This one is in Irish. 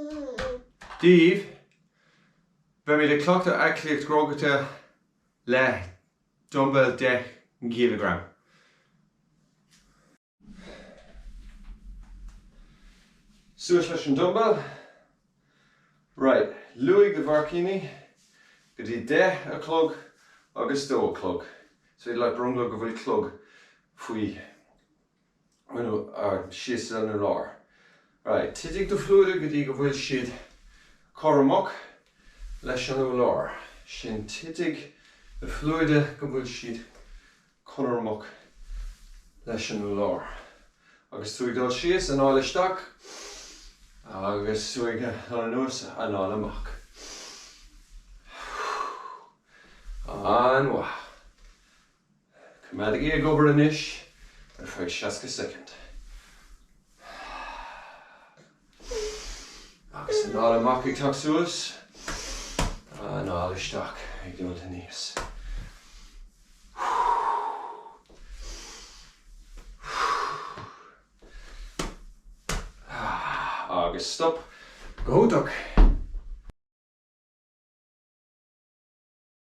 Daoibh, beimid ag cleachtadh aclaíocht grógachta le dumbbell 10 gcileagram. Suas leis an dumbbell. Right, luaigh do bharcíní go dtí 10 a chlog agus 2 a chlog. Is féidir leat brionglóid go bhfuil clog faoi síos san urlár. Right, titfidh do shluaite go dtí go bhfuil siad cothromach leis an urlár. Sin titfidh do shluaite go bhfuil siad cothromach leis an urlár. Agus tú ag dul síos, anáil isteach agus tú ag dul anuas, anáil amach. An-mhaith. Coimeádaigí ag obair anois ar feadh 60 soicind. Agus anáil amach ag teacht suas, anáil isteach ag dul aníos. Agus stop. Go hiontach.